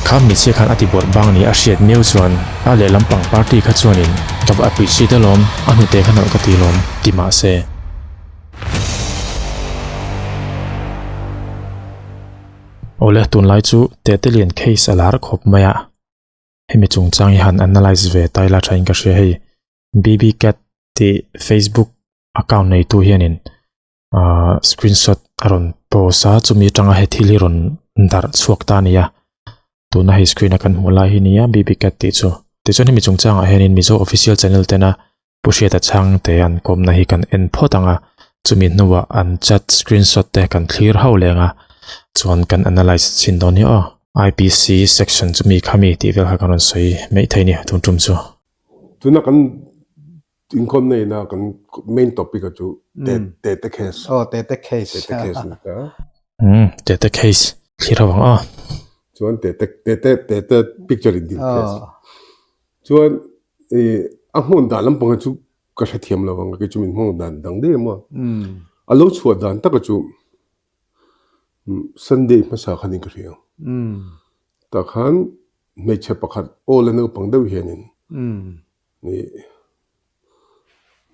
Kha hmeichhia khan a ti bawrh bang ni a hriat miau chuan a lehlam pang party kha chuanin ka va appreciate alawm, a hnute kha nawlh ka ti lawm ti mah se. Awle tunlai chu Tetelian case a lar khawp mai a, hemi chungchang hi han analyse ve ta ila thain ka hria hei BBcat tih Facebook account neitu hianin ahh screenshot a rawn post a chumi atanga he thil hi rawn darh chhuak ta a ni a tuna hei screen a kan hmuh lai hi nia BBcat tih chu tichuan hemi chungchangah hianin Mizo official channel tena Pu Hriata chhangte an kawmna hi kan en phawt ang a chumi hnuah an chat screenshot te kan thlir ho leng a chuan kan analyse chhin dawn hi aw IPC section chumi khami tih vel kha kan rawn sawi mai thei a ni tun tum chu. Tuna kan Inkhawm na ina kan main topic a chu Tete case. Oh, Tete case. Tete case ni ta. Tete case. Thlir ho ang a. Chuan Tete Tete Tete picture in dil case. Chuan i a hmun dan lampang chu ka hre thiam lo ang ke chu min hmang dan dang deuh emaw. A lo chhuah dan taka chu Sunday hmasa khan in ka hria. Tah khan hmeichhe pakhat aw la naupang deuh hianin Ni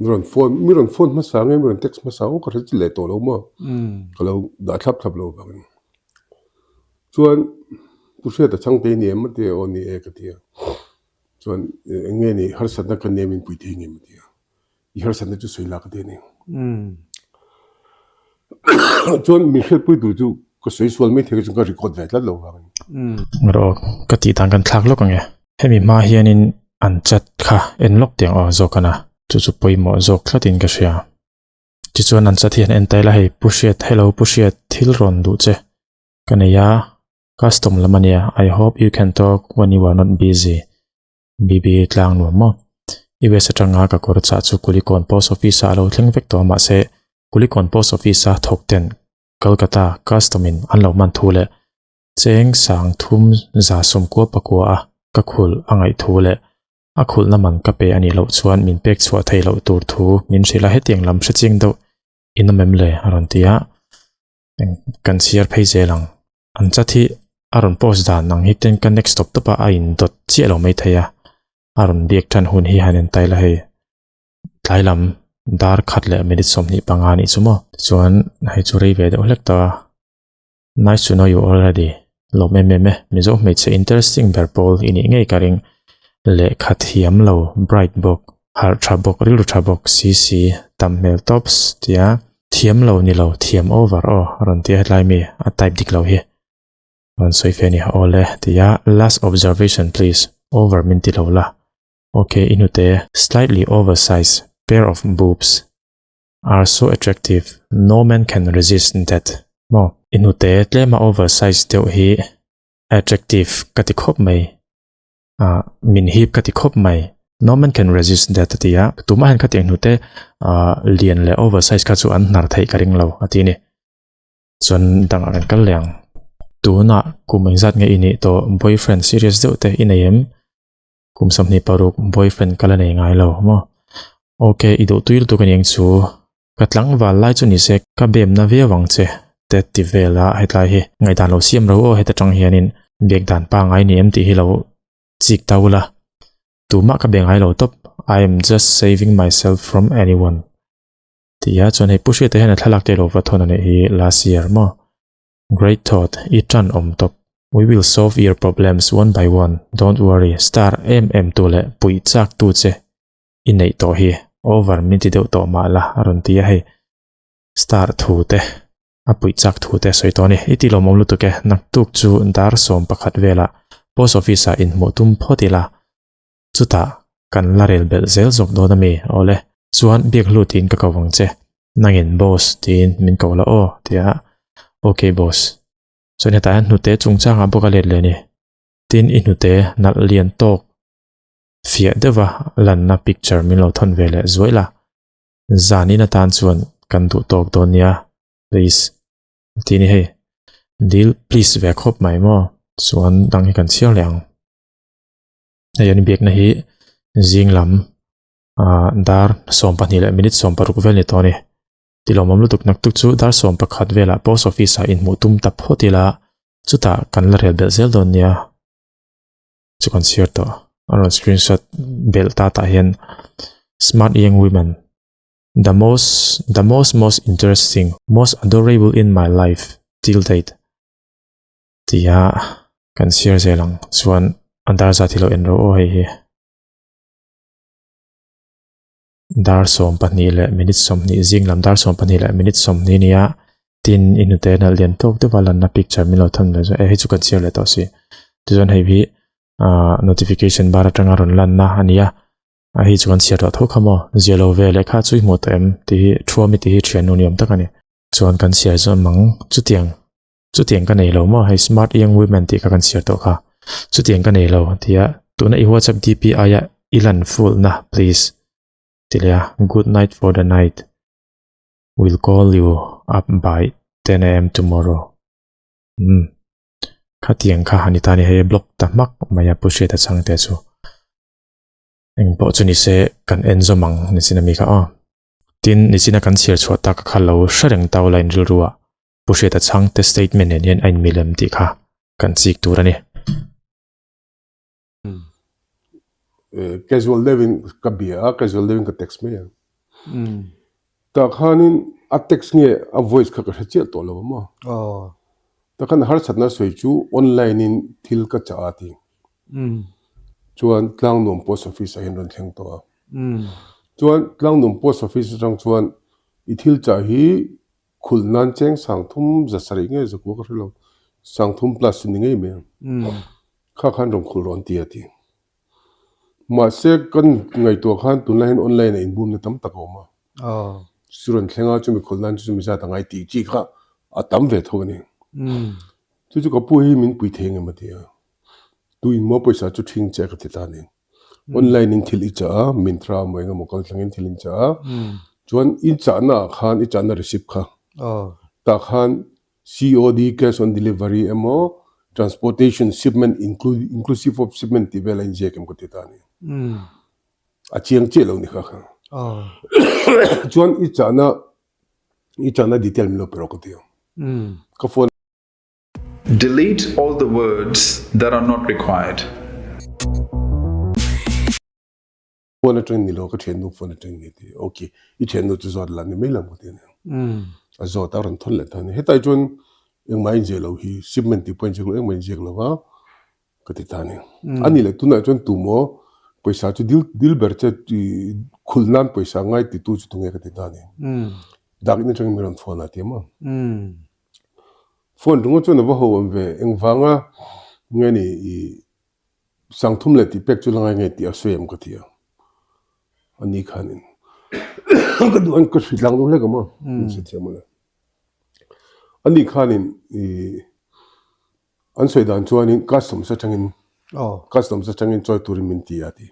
mi rawn phone mi rawn phone hmasa nge mi rawn text hmasa aw ka hre chi leh tawh lo maw ka lo dah thlap thlap lo vangin chuan Pu Hriata chhangte i ni em a ti a aw ni e ka ti a chuan eng nge ni harsatna ka nia min pui thei ngem a ti a i harsatna chu sawi la ka ti a ni chuan min hriatpui tur chu ka sawi sual mai thei ka chuan ka record ve tlat lo vangin. Rawh ka tih dan kan thlak lawk ang e. Hemi hma hianin an chat kha en lawk tiang aw zawk a na, chu chu pawimawh zawk thlatin ka hria. Tichuan an chat hian en ta ila hei Pu Hriat, hello Pu Hriat, thil rawn duh che ka nei a, custom lam a nia, I hope you can talk when you are not busy, BB tlang nuam maw? US atanga ka kawr chah chu Kulikawn Post Office ah a lo thleng vek tawh a mahse Kulikawn Post Office a thawk ten Kolkata custom in an lo hman thu leh Cheng sang thum za sawmkua pakua a ka khulh a ngaih thu leh a khulhna man ka pe a nih loh chuan min pek chhuah theih loh tur thu min hrilh a, hetiang lam hre ching deuh in awm em le a rawn ti a, kan chhiar phei zel ang. An chat hi a rawn post dan ang hi ten ka next tawp tawp a, a in dawt chiah lo mai thei a, a rawn biak tan hun hi han en tail a hei tlai lam dar khat leh minute 25 a nih chu maw tichuan hei chu rei ve deuh hlek tawh a. Nice to know you already. Lawm em em e, Mizo hmeichhe interesting ber pawl i nih ngei ka ring. Lehkha thiam lo, bright bawk, harh tha bawk, rilru tha bawk, si si, tam hmel tops tia thiam lo ni lo, thiam over aw a rawn ti a hetlai mi a type dik lo hi. Rawn sawi fe a ni awle tia last observation please, over min ti lo la. Ok i hnute slightly oversize pair of boobs. Are so attractive, no man can resist that maw? I hnute tlema over size deuh hi attractive ka ti khawp mai, ah min hip ka ti khawp mai, no man can resist that a ti a, tumah hian khatiang hnute ah lian leh over size kha chu an hnar theih ka ring lo a ti a ni. Chuan dangah kan kal leh ang. Tunah kum engzat nge i nih tawh boyfriend serious deuh te i nei em? Kum 26 boyfriend ka la nei ngai lo maw? Ok, i duh tui lutuk aniang chu. Ka tlangval lai chu nise ka bemna viau ang che te ti vel a hetlai hi ngaihdan lo siam ro aw heta tang hianin biak dan pangai ni em tih hi lo chik ta ula. Tumah ka be ngai lo tawp, I am just saving myself from anyone tih a chuan hei Pu Hriata hian a thlalak te lo va thawn a nih hi last year maw? Great thought, i tan awm tawp. We will solve your problems one by one, don't worry, star em em tu leh puih chak tu che i neih tawh hi over min ti deuh tawh mah la a rawn ti a hei star thu te a puih chak thu te a sawi tawh a ni. I ti lawmawm lutuk e, naktuk chu dar 11 velah post office ah inhmuh tum phawt ila chutah kan la rel belh zel zawk dawn a mi awle chuan biak hlu tiin ka ko ang che nangin boss tiin min ko la aw tia ok boss chuan hetah hian hnute chungchangah bawk a let leh a ni tin i hnute nalh lian tawk fiah deuha lanna picture min lo thawn ve leh zuai la zanin atan chuan kan duh tawk dawn nia please tih ni hei dil please ve khawp mai maw chuan dang hi kan chhiar leh ang hei an biakna hi zing lam ah dar 12 leh minute 16 vel ni tawh a ni tilawmawm lutuk naktuk chu dar 11 velah post office ah inhmuh tum ta phawt ila chutah kan la rel belh zel dawn nia. chu kan chhiar tawh a rawn screenshot belh ta tah hian smart young women the most the most most interesting most adorable in my life till date tia kan chhiar zel ang chuan a dar zat hi lo en rawh aw hei hi. Dar 12 leh minute 20 zing lam dar 12 leh minute 20 nia tin i hnute nalh lian tawk deuh a lanna picture min lo thawn leh chu e hei chu kan chhiar leh tawh si tichuan hei hi ah notification bar atanga rawn lanna a ni a a hei chu kan chhiar tawh tho kha maw zia lo ve leh kha chu i hmuh tawh em tih hi thuami tih hi thiannu ni awm tak a ni chuan kan chhiar zawm ang chutiang chutiang ka nei lo maw hei smart young women tih kha kan chhiar tawh kha chutiang ka nei lo tia tuna i whatsapp dp aia i lan full na please ti leh a good night for the night will call you up by 10 am tomorrow um khatiang kha ani ta ni hei block ta hmak mai a pu hriata changte chu engpawh chu ni se kan en zawm ang ni sin ami kha aw tin nichina kan chhiar chhuah tak kha lo hre reng tau la in rilru ah Pu Hriata chhangte statement nen hian a inmil em tih kha kan chik tur a ni. Casual deuhin ka bia a, casual deuhin ka text mai a. Tah khanin a text nge a voice kha ka hre chiah tawh lo a maw. Tah khan harsatna sawi chu online in thil ka chah a ti. Chuan Tlangnuam post office ah hian rawn thleng tawh a. Chuan Tlangnuam post office atang chuan i thil chah hi Khulh nan cheng sangthum za sarih nge za kua ka hre lo, sangthum plus chu ni ngei mai ang. Kha khan rawn khulh rawh an ti a ti. Mahse kan ngaihtuah khan tunlai hian online ah inbumna tam tak a awm a. Chu rawn thleng a, chumi khulh nan chu chumi zat a ngai tih chi kha a tam ve tho a ni. Chu chu ka pu hi min pui thei engemaw ti a, tuin maw pawisa chu ṭhing che ka ti ta a ni. Online in thil i chah a, Myntra emaw eng emaw kal thlangin thil in chah a, chuan i chahna ah khan i chahna receipt kha tah khan COD cash on delivery emaw transportation shipment inclusive of shipment tih vel a inziak em ka ti ta a ni. A chiang chiah lo ni kha kha. Chuan i chahna i chahna detail min lo pe rawh ka ti a. Ka phone Delete all the words that are not required. Phone atang ni lo ka thiannu phone atang ni ti ok i thiannu chu zawt la ni mai lam ka ti ania a zawt a rawn thawn leh ta a ni hetai chuan engmah a inziak lo hi shipment tih pawh a inziak lo engmah a inziak lo va ka ti ta a ni ani leh tunah chuan tumaw pawisa chu dil dil ber che khulh nan pawisa ngai titu chu tunge ka ti ta a ni dak in atangin min rawn phone a ti a maw. Phone ringawt chuan a va ho awm ve. Engvanga nge ni i sangthum leh tih pek chu la ngai nge tih a sawi em ka ti a. Ani khanin ka duh an ka hri tlang deuh hlek awm a, min hre thiam awle. Ani khanin i an sawi dan chuanin customs atangin customs atangin chawi turin min ti a ti.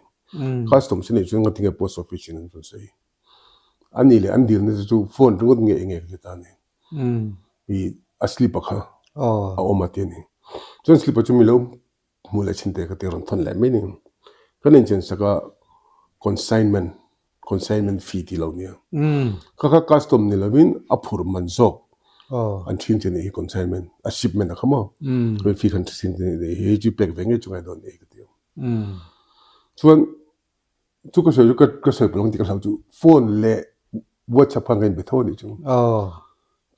Customs a nih chuan ngatinge post office in an rawn sawi. Ani leh an dilna te chu phone ringawt nge enge ka ti ta a ni. I a slip-a kha a awm a ti a ni. Chuan slip-a chu mi lo hmuh leh chhin teh ka ti rawn thawn leh mai ni. Kan inchen sak a consignment consignment fee tih lo nia. Kha kha custom ni lovin a phur man zawk an thin che nih hi consignment a shipment a kha maw. Fee khan thin che nih hi hei chu pek ve ngei chu ngai dawn nih hi ka ti a. Chuan Chu ka sawi chu ka sawi palh ang tih ka hlau chu phone leh WhatsApp khan ka inbe tho a nih chu.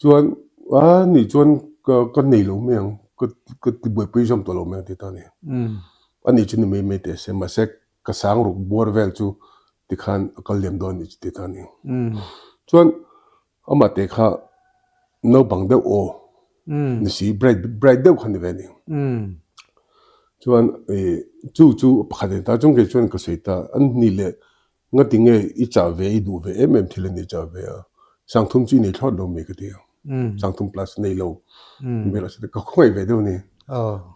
Chuan a nih chuan ka ka nei lo mai ang ka ka ti buaipui zawm tawh lo mai ang ti ta a ni. A nih chu ni mai mai teh se mahse ka sang ruk buar vel chu tikhan a kal liam dawn a nih chu ti ta a ni. Chuan Amah te kha naupang deuh aw ni si bright bright deuh kha ni ve a ni. Chuan chu chu pakhat en ta chung kei chuan ka sawi ta an ni leh ngati nge i chah ve i duh ve em em thil a ni chah ve a sangthum chu i nei thlawt lo mai ka ti a sangthum plus nei lo ka khawngaih ve deuh a ni.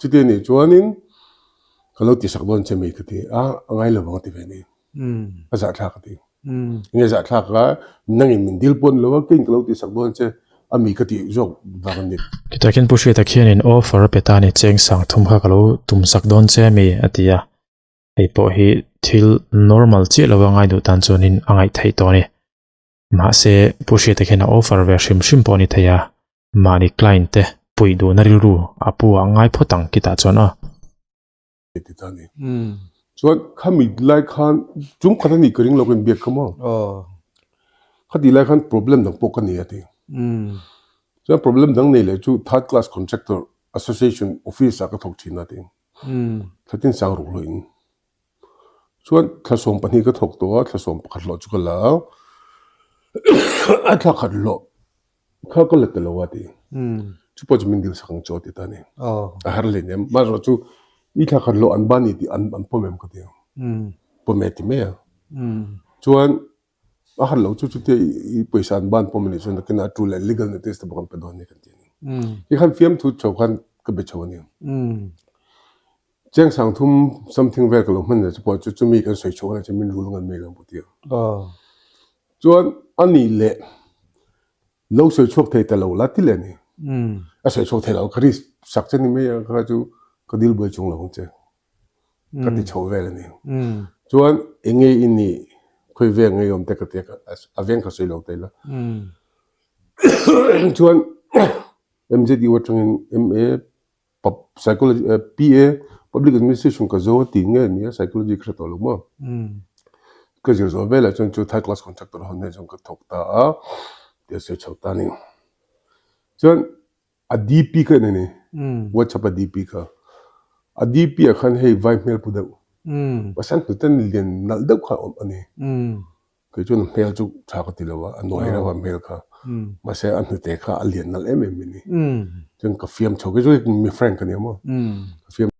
Chuti a nih chuanin ka lo tisak dawn che mai ka ti a a ngai lo vang a ti ve a ni. A zahthlak a ti. Nge zahthlak a, nangin min dil pawn lo a, keiin ka lo tihsak dawn che, a mi ka tih zawk vang a ni. Chutah khian Pu Hriata khianin offer a pe ta a ni, cheng sang thum kha ka lo tumsak dawn che a mi a ti a. Hei pawh hi thil normal chiah lova ngai duh tan chuanin a ngaih theih tawh a ni. Mahse, Pu Hriata khian a offer ve hrim hrim pawh a ni thei a, mahni client te puih duhna rilru a pu ah ngai phawt ang kitah chuan aw. ti ta a ni. Chuan khami lai khan tum khat a nih ka ring lo ka inbiak kha maw? Khati lai khan problem dang pawh ka nei a ti. Chuan problem dang nei leh chu third class contractor association office ah ka thawk thin a ti. Thlatin sang ruk hlawhin. Chuan thlasawm pahnih ka thawk tawh a, thlasawm pakhat hlawh chu ka la a, a thla khat hlawh kha ka la ta lo a ti. Chu pawh chu min dil sak ang chu a ti ta a ni. A har hle nia, mahrawh chu i thla khat hlawh an ban ni tih an pawm em ka ti ang. Pawm e ti mai a. Chuan A har lo chu chutia i pawisa an ban pawm a nih chuan nakinah a tul leh legal notice te bawk an pe dawn a ni kan ti a ni. Ti khan fiamthu chho khan ka be chho a ni. Cheng sang thum something vel ka lo hman leh chu pawh chu chumi kan sawi chho a nih chuan min rul ngan mai lo pawh ti ang. Chuan a nih leh lo sawi chhuak thei ta lo la ti leh a ni. A sawi chhuak thei lo ka risk sak che ni mai a kha chu ka dil buai chung lo ang che. ka ti chho vel a ni. Chuan eng nge i nih khawi veng nge i awm te ka ti a, a veng kha sawi lo ta ila. Chuan MZU atangin MA Psychology PA Public Administration ka zo a tih nge nia Psychology ka hre tawh lo maw. Ka zir zawh velah chuan chu third class contractor hawn hnen chuan ka thawk ta a, tia sawi chho ta a ni. Chuan A DP kha en a ni, WhatsApp a DP kha. A DP ah khan hei vai hmel pu deuh, pasal hnute lian nalh deuh kha a awm a ni. Kei chuan a hmel chu tha ka ti lo a, a nuai reuh a hmel kha. Mahse a hnute kha a lian nalh em em a ni. Chuan ka fiam chho, kei chu mi frank ka ni a maw, ka fiam.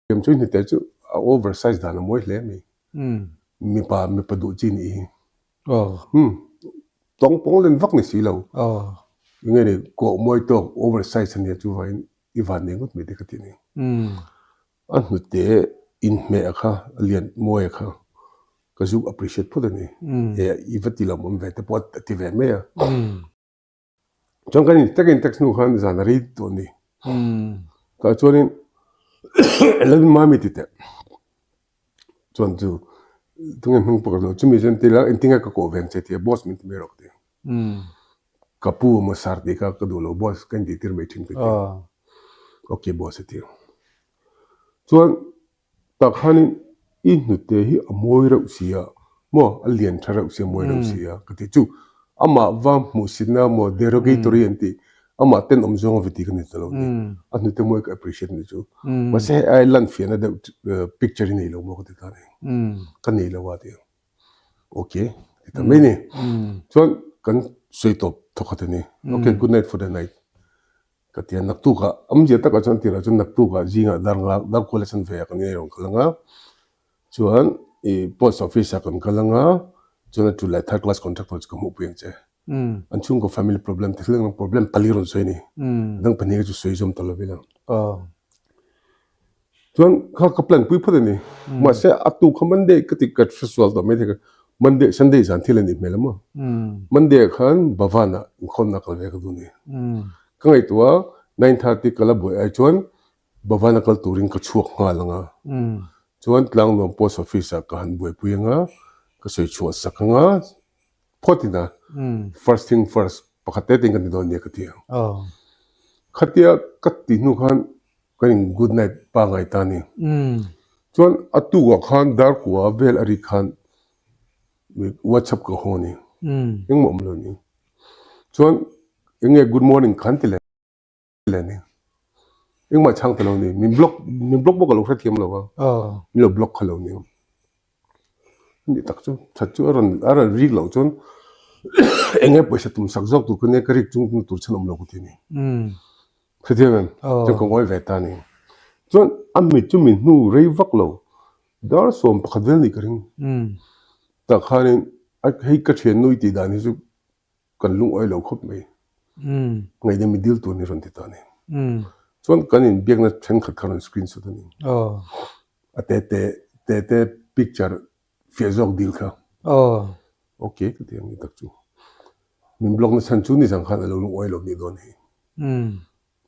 Kem chu hnute chu a over size dan a mawi hle mai. Mipa mipa duh chi nih hi. Umm tawng pawng len vak ni si lo. Enge ni kawh mawi tawk over size a nia chuvangin i van nei ngawt mai te ka ti a ni. A hnute inhmeh a kha a lian mawi a kha ka zuk appreciate phawt a ni. E i va ti lo awm ve te pawh a ti ve mai a. Chuan kan in takin text hnu khan zan a rei tawh a ni. Tah chuanin Lalin Mami ti teh chuan chu tunge hming pawh ka hre lo chumi chuan ti la engtinge ka kawh ve ang che ti a boss min ti mai rawh ka ti. Ka pu emaw sir tih kha ka duh lo boss ka intih tir mai thin ka ti. Okay boss a ti. Chuan Tak khanin i hnute hi a mawi reuh si a maw, a lian tha reuh si a mawi reuh si a ka ti chu. Amah va hmuhsitna maw derogatory an tih amah tenawm zawng a viti ka ni ta lo ni. A hnute mawi ka appreciate ni chu. Mahse hei ai lan fiahna deuh picture hi nei lo maw ka ti ta ni. Ka nei lo a ti ang. Ok ti ta mai ni. Chuan kan sawi tawp thawkhat a ni. Ok good night for the night. Ka ti a, naktukah awmzia takah chuan tirah chuan naktukah zingah dar nga dar kual a chan ve a kan inei rawn kal ang a, chuan ih post office ah kan kal ang a, chuan a tul leh third class contractor chu ka hmuhpui ang che. An chhungkaw family problem te thil ang problem pali rawn sawi a ni, a dang pahnih kha chu sawi zawm ta lo ila. Chuan kha ka plan pui phawt a ni. Mahse a tu kha Monday ka ti ka hre sual tawh mai thei ka Monday Sunday zan thil a nih hmel a maw. Monday ah khan Bhavan ah inkhawmna kal ve ka duh a ni. Ka ngaihtuah a 9:30 kal a buai ai chuan Bhavan a kal turin ka chhuak nghal ang a. Chuan Tlangnuam Post Office ah ka han buaipui ang a, ka sawi chhuah sak ang a, phawt ina first thing first pakhat te te in ka ni dawn nia ka ti ang. Khatia ka ti hnu khan Kan in good night pangai ta ni. Chuan a tukah khan dar kua vel a rik khan WhatsApp ka haw ni. Engmah awm lo ni. Chuan enge good morning khan ti leh leh ni. Engmah chhang ta lo ni. Min block min block bawk a lo hrethiam lo a. Min lo block kha lo ni. Ani tak chu that chu a rawn a rawn rik loh chuan enge pawisa tum sak zawk tur ka nia ka rik chung tur chhan awm lo ka ti a ni. Hrethiam em? Chuan ka ngawi ve ta a ni. Chuan a mit chu min hnu rei vak lo, dar 11 vel nih ka ring. Tah khanin hei ka thiannu i tih dan hi chu kan lungawi lo khawp mai. Ngaihdam i dil tur ni rawn ti ta a ni. Chuan kan inbiakna thenkhat kha rawn screenshot a ni. A te te te te picture fiah zawk dil kha. Ok ka ti ang ni tak chu. Min block na chhan chu ni zang khan a lo lungawi lo nih dawn hi.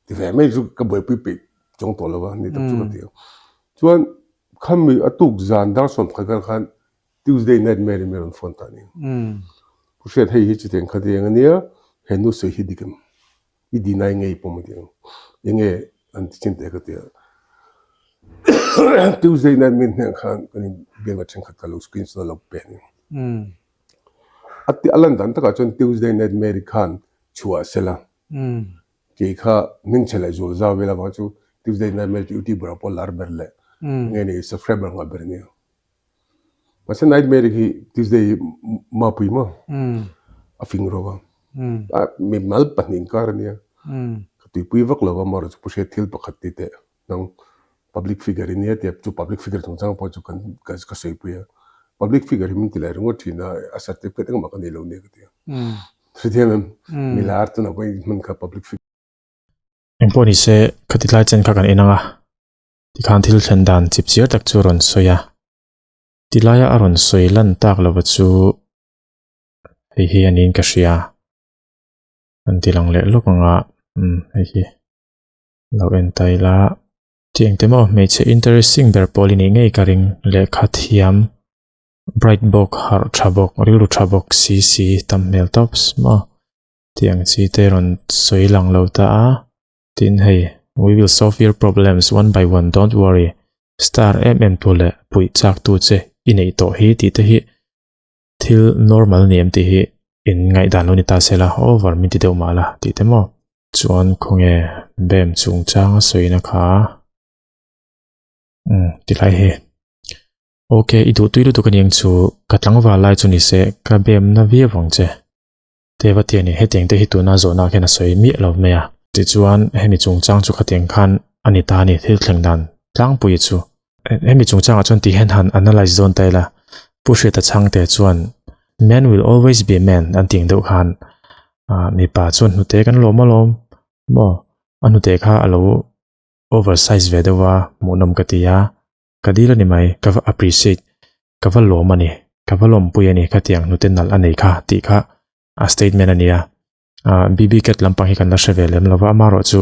Ti ve mai chu ka buaipui peih chawng tawh lo a ni tak chu ka ti ang. Chuan khami a tuk zan dar 11 vel khan Tuesday nightmare in mi rawn phone ta a ni. Pu Hriat hei hi chutiang kha ti ang a nia, he nu sawi hi dik em? I deny ngei pawh maw ti ang. Enge an ti chin teh ka ti a. Tuesday night min hneh khan kan in biakna thenkhat ka lo screenshot a lo pe a ni. A ti a lan dan takah chuan Tuesday night Mary khan chhuah sela kei kha hmingchhe leh zual zau vel avang chu Tuesday night Mary chu youtuber ah pawh lar ber leh nge ni subscriber ngah ber a nia. Mahse night Mary hi Tuesday hi mapui maw a fing ro a, mimal pahnih inkar a nia ka tuipui vak lo va amaherawhchu pu hriat thil pakhat ti teh. Nang public figure i nia tia chu public figure chungchang pawh chu kan ka sawipui a, public figure hi min ti leh ringawt thin a, a certificate engmah ka nei lo nia ka ti a. Hrethiam em? Milar tunah pawh i hman kha public figure. Engpawh ni se khati tlai chen kha kan en ang a, tikhan thil thlen dan chip chiar tak chu a rawn sawi a, tilaia a rawn sawi lan tak lova chu hei hi a niin ka hria, an ti lang leh lawk ang a, umm hei hi. Lo en ta ila, tiang te maw hmeichhe interesting ber pawl i nih ngei ka ring, lehkha thiam, bright bawk, harh tha bawk, rilru tha bawk si si tam hmel tawps maw tiang chi te rawn sawi lang lo ta a, tin hei we will solve your problems one by one don't worry star em em tu leh puih chak tu che i neih tawh hi tih te hi thil normal ni em tih hi in ngaihdan lo ni ta se la over min ti deuh mah la tih te maw. Chuan khawnge bem chungchang a sawina kha umm tilai hi ok i duh tui lutuk aniang chu ka tlangval lai chu ni se ka bem na viau ang che te va ti a ni hetiang te hi tuna zawhna ah khian a sawi miah lo mai a tichuan hemi chungchang chu khatiang khan a ni ta a ni thil thleng dan tlangpui chu hemi chungchangah chuan ti hian han analyse dawn ta ila Pu Hriata Chhangte chuan men will always be men an tih ang deuh khan ah mipa chuan hnute kan lawm alawm maw a hnute kha a lo over size ve deuh a hmuhnawm ka ti a ka dil a ni mai ka va appreciate ka va lawm a ni ka va lawmpui a ni khatiang hnute nalh a nei kha tih kha a statement a ni a. Ah BB cat lampang hi kan la hre ve lem lo va, amaherawh chu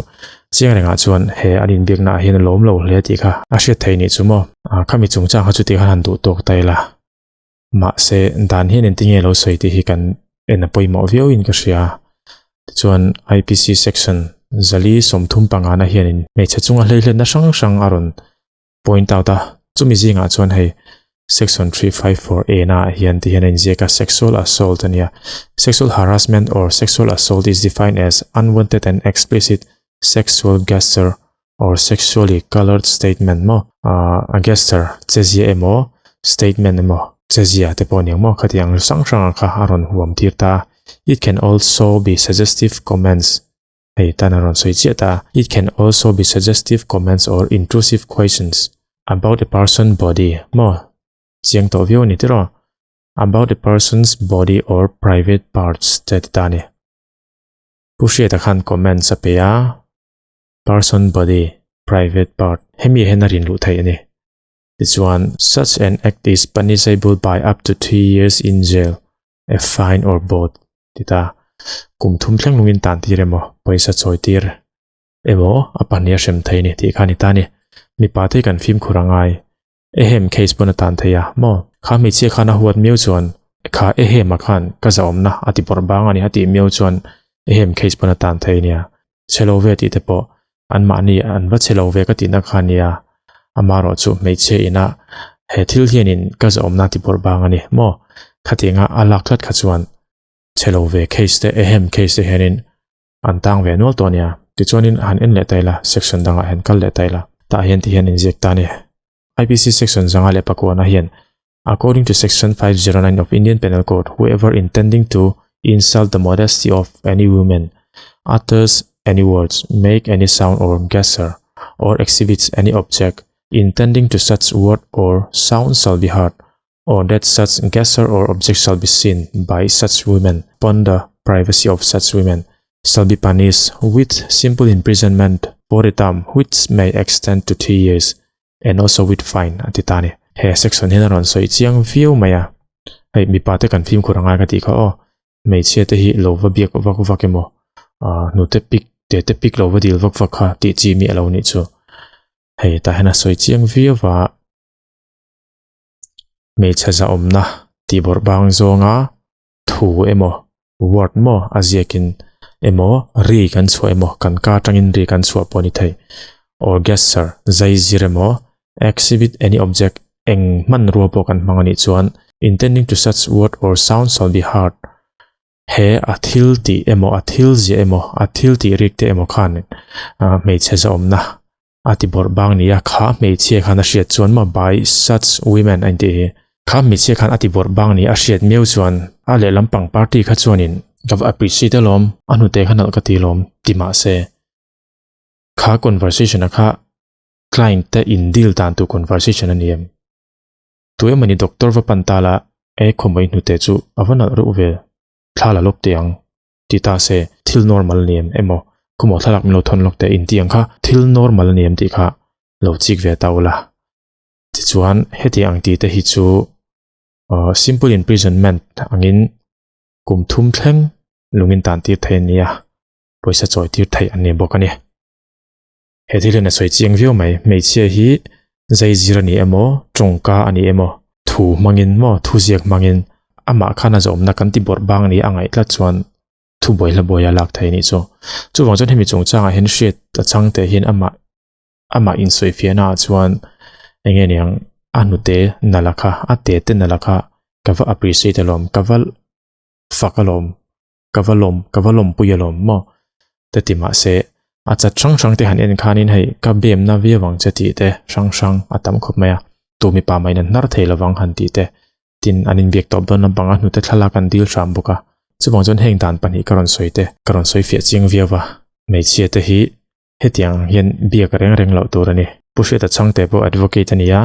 chiang rengah chuan he an inbiakna ah hian a lawm lo hle tih kha a hriat theih nih chu maw. Ah khami chungchang kha chuti khan han duh tawk ta ila. Mahse dan hian engtinge lo sawi tih hi kan en a pawimawh viau in ka hria. Tichuan IPC section zali 35 na hianin hmeichhe chunga hleihlenna hrang hrang a rawn point out a, chumi zingah chuan hei section 354 A na ah hian ti hian a inziak a, sexual assault a nia. Sexual harassment or sexual assault is defined as unwanted and explicit sexual gesture or sexually coloured statement maw, a gesture chezia emaw statement emaw chezia te pawh aniang maw khatiang hrang hrang kha a rawn huam tir ta a. It can also be suggestive comments Hei tan a rawn sawi chiah ta a, It can also be suggestive comments or intrusive questions about a person body maw? Chiang tawh viau a ni tiraw? About a person's body or private parts te a ti ta a ni. Pu Hriata khan comments a pe a, person body, private part hemi ah hian a rin luh theih a ni. Tichuan, such an act is punishable by up to three years in jail a fine or both ti ta. Kum thum thleng lungin tan tir emaw, pawisa chawi tir emaw a pahnih a hrem thei a ni tih kha a ni ta a ni. Mipa te hi kan fimkhur a ngai. Ehem case pawn a tan thei a maw? Kha hmeichhia khan a huat miau chuan kha ehem ah khan ka zahawmna a ti bawrh bang a ni a tih miau chuan ehem case pawn a tan thei a nia. Chhe lo ve tih te pawh anmahni an va chhe lo ve ka tihna kha a nia. Amaherawh chu hmeichhia ina he thil hianin ka zahawmna a ti bawrh bang a ni maw? Khatianga a lak tlat kha chuan chhe lo ve case te ehem case te hianin an tang ve nual tawh a nia. Tichuanin han en leh ta ila section dangah hian kal leh ta ila tah hian ti hian inziak ta a ni. IPC section 504 hian According to section 509 of Indian Penal Code, whoever intending to insult the modesty of any woman, utters any words, make any sound or gesture, or exhibits any object intending to such word or sound shall be heard, or that such gesture or object shall be seen by such women upon the privacy of such women, shall be punished with simple imprisonment for a term which may extend to three years and also with fine a ti ta a ni. He section hian a rawn sawi chiang viau mai a, hei mipa te kan fimkhur angai ka tih kha aw, hmeichhia te hi lo va biak vak vak emaw ah hnute pik te te pik lo va dil vak vak kha tih chi mi a lo nih chu. Hei tah hian a sawi chiang viau a, hmeichhe zahawmna tih bawrh bang zawnga thu emaw word maw a ziakin emaw ri kan chhuah emaw kan ka atangin ri kan chhuah pawh a ni thei or gesture zai zir emaw. Exhibit any object eng hmanrua pawh kan hmang a nih chuan intending to such word or sound shall be heard he a thil tih emaw a thil ziah emaw a thil tih rik te emaw khan hmeichhe zahawmna a ti bawrh bang ni a, kha hmeichhia khan a hriat chuan maw by such women a intih hi. Kha hmeichhia khan a ti bawrh bang ni a hriat miau chuan a lehlam pang party kha chuanin ka va appreciate alawm, a hnute kha nalh ka ti alawm ti mah se kha conversation a kha client te in deal dan tur conversation a ni em? Tu emawni doctor va pan ta la e khawmawih hnute chu a va nalh reuh ve, thla la lawk teh ang. Ti ta se, thil normal a ni em emaw, khawmaw thlalak min lo thawn lawk teh inti ang kha thil normal a ni em tih kha lo chik ve ta ula. Tichuan, heti ang tih te hi chu simple imprisonment angin kum thum thleng lungin tan tir thei a ni a, pawisa chawi tir theih an ni bawk a ni. He thil hian a sawi chiang viau mai, hmeichhia hi zaizir a ni emaw, tawngka a ni emaw, thu hmangin maw, thuziak hmangin amah khan a zawmna kan ti bawrh bang ni a ngaih tlat chuan thu buai hla buai a lak thei a nih chu. Chuvang chuan hemi chungchangah hian hriat a chang teh hian amah amah insawifiahna ah chuan eng nge niang a hnute nala kha a te te nala kha ka va appreciate alawm ka va fak alawm ka va lawm ka va lawmpui alawm maw te ti mahse a chat hrang hrang te han en khanin hei ka bemna viau ang che tih te hrang hrang a tam khawp mai a tu mipa mahin an hnar thei lovang han tih te tin an inbiak tawp dawn lampang a hnute thlalak an dil hram bawk a chuvang chuan heng dan pahnih ka rawn sawi te ka rawn sawi fiah chiang viau a hmeichhia te hi hetiang hian biak reng reng loh tur a ni Pu Hriata Chhangte pawh advocate a ni a.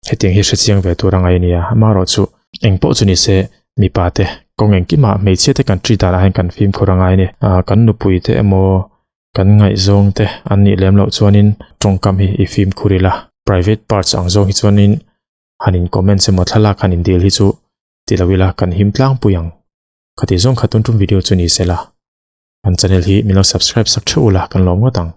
Hetiang hi hrechiang ve tur a ngai a nia, amaherawhchu engpawh chu ni se mipa te kawng engkimah hmeichhia te kan treat danah hian kan fimkhur a ngai a ni. Kan nupui te emaw kan ngaihzawng te an nih lem loh chuanin tawngkam hi i fimkhur ila, private parts ang zawng hi chuanin han in comments emaw thlalak han in dil hi chu ti lo ila kan him tlangpui ang. Khati zawng kha tun tum video chu ni sela, kan channel hi min lo subscribe sak theuh ula kan lawm ngawt ang.